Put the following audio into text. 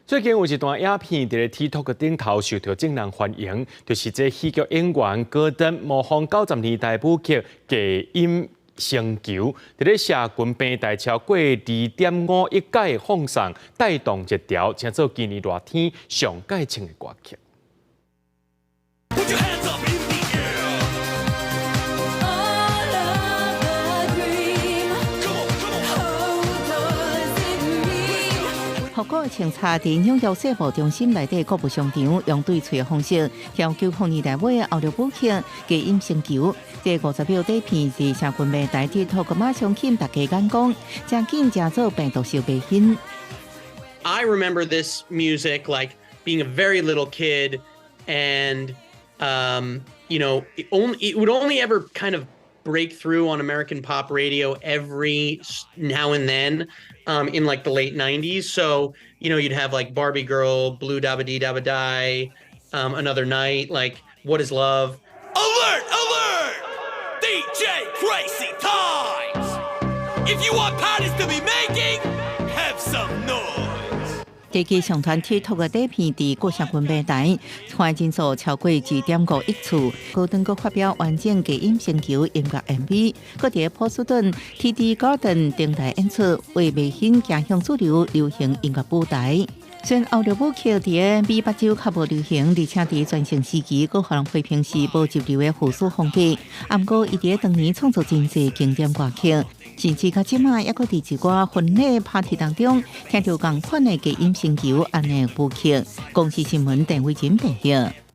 最近有一段影片佇咧 TikTok 頂頭受著眾人歡迎，就是這戲劇演員戈登模仿90年代舞曲《低音星球》，佇咧社群平台超過2.5億改放送，帶動熱潮，成做今年熱天上蓋唱的歌曲。 Put your hands up in the air. All of the dream. Come on, come on. Oh, does it mean? 復古的穿插佇紐約世貿中心內底購物商場，用對嘴的方式跳90年代尾的後流舞曲《低音星球》。這50秒短片佇社群平台 TikTok 馬上吸引大家眼光，誠緊成做病毒式迷因。 I remember this music like being a very little kid and it would only ever kind of break through on American pop radio every now and then in like the late 90s. So you'd have like Barbie Girl, Blue Da Ba Dee Da Ba Die, Another Night, like What Is Love? Alert! Alert! DJ Crazy Times! If you want parties to be making, have some noise. 這支上傳 TikTok 的短片佇各社群平台，觀人數超過2.5億次。高登閣發表完整低音星球音樂 MV，閣佇波士頓 TD Garden 登台演出，為迷因行向主流流行音樂舞台。雖然後流舞曲佇美北州較無流行，而且佇全盛時期閣予人批評是無入流的復古風格。毋過伊佇當年創作真濟經典歌曲，甚至到這馬猶閣佇一寡婚禮 party 當中聽著仝款的低音星球按呢舞曲。公視新聞鄧偉珍報導。